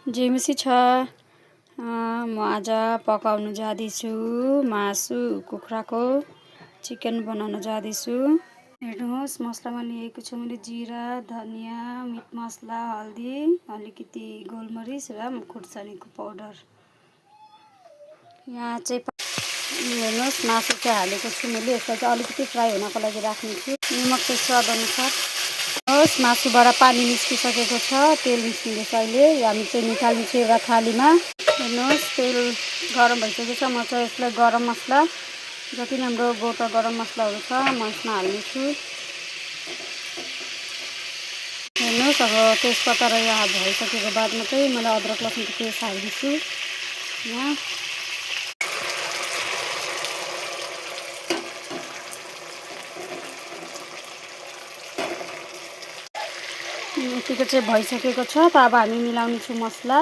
जेमिसी छ। म आज पकाउन जाँदैछु मासु कुखुराको चिकन बनाउन जाँदैछु। हेर्नुहोस् मसलामा लिएको छु मैले जिरा धनियाँ मिट मसला हल्दी अलिकति गोलमरिच र खुर्सानीको पाउडर। यहाँ चाहिँ हेर्नुहोस् मासु चाहिँ हालेको छु मैले। यसलाई चाहिँ अलिकति फ्राई हुनको लागि राख्ने छु। निमक चाहिँ स्वाद अनुसार। होस् मासुबाट पानी निस्किसकेको छ, तेल निस्किँदैछ। अहिले हामी चाहिँ निकाल्नेछु एउटा थालीमा। हेर्नुहोस् तेल गरम भइसकेको छ। म चाहिँ यसलाई गरम मसला जति पनि हाम्रो गोटा गरम मसलाहरू छ म यसमा हाल्नेछु। हेर्नुहोस् अब तेजपत्ता र यहाँ भइसकेको बादमा चाहिँ मैले अदरक लसुनको पेस्ट हाल्दैछु यहाँ। यतिको चाहिँ भइसकेको छ। त अब हामी मिलाउनेछु मसला।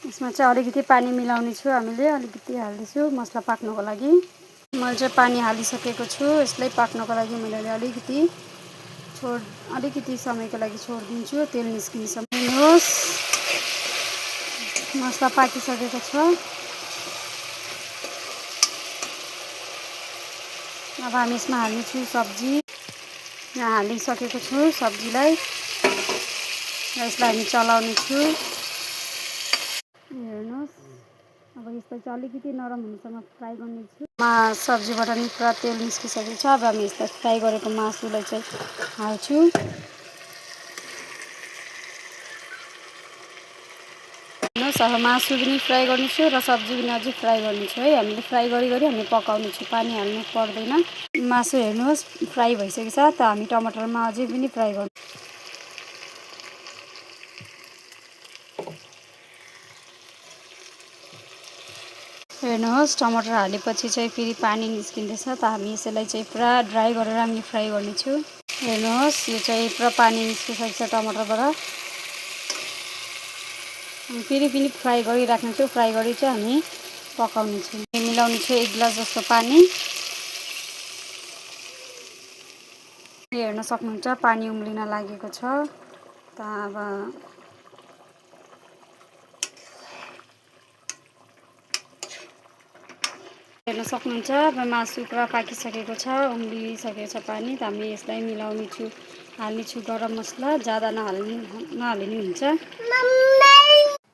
यसमा चाहिँ अलिकति पानी मिलाउने छु हामीले। अलिकति हाल्दैछु मसला पाक्नको लागि। मैले चाहिँ पानी हालिसकेको छु। यसलाई पाक्नको लागि मैले अलिकति समयको लागि छोडिदिन्छु तेल निस्किनेसम्म। हेर्नुहोस् मसला पाकिसकेको छ। अब हामी यसमा हाल्नेछु सब्जी। यहाँ हालिसकेको छु सब्जीलाई र यसलाई हामी चलाउने छु। हेर्नुहोस् अब यसलाई चाहिँ अलिकति नरम हुनेसम्म फ्राई गर्नेछु। सब्जीबाट नि पुरा तेल निस्किसकेको छ। अब हामी यसलाई फ्राई गरेको मासुलाई चाहिँ हाल्छु। हेर्नुहोस् अब मासु पनि फ्राई गर्नेछु र सब्जी पनि अझै फ्राई गर्नेछु है। हामीले फ्राई गरी हामी पकाउनेछु, पानी हाल्नु पर्दैन। मासु हेर्नुहोस् फ्राई भइसकेको छ। त हामी टमाटरमा अझै पनि फ्राई गर्नु। हेर्नुहोस् टमाटर हालेपछि चाहिँ फेरि पानी निस्किँदैछ। त हामी यसलाई चाहिँ पुरा ड्राई गरेर हामी फ्राई गर्नेछु। हेर्नुहोस् यो चाहिँ पुरा पानी निस्किसकेको छ टमाटरबाट। फेरि पनि फ्राई गरिराख्नेछु। फ्राई गरी चाहिँ हामी पकाउनेछु। मिलाउनेछु 1 गिलास जस्तो पानी। हेर्न सक्नुहुन्छ पानी उम्लिन लागेको छ। त अब हेर्न सक्नुहुन्छ अब मासु पुरा पाकिसकेको छ, उम्लिसकेको छ पानी। त हामी यसलाई मिलाउनेछु। हाल्नेछु गरम मसला ज्यादा नहाल्ने हुन्छ।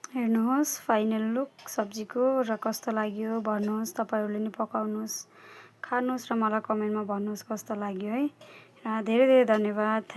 हेर्नुहोस् फाइनल लुक सब्जीको र कस्तो लाग्यो भन्नुहोस्। तपाईहरुले नि पकाउनुहोस्, खानुहोस् र मलाई कमेन्टमा भन्नुहोस् कस्तो लाग्यो है। धेरै धेरै धन्यवाद।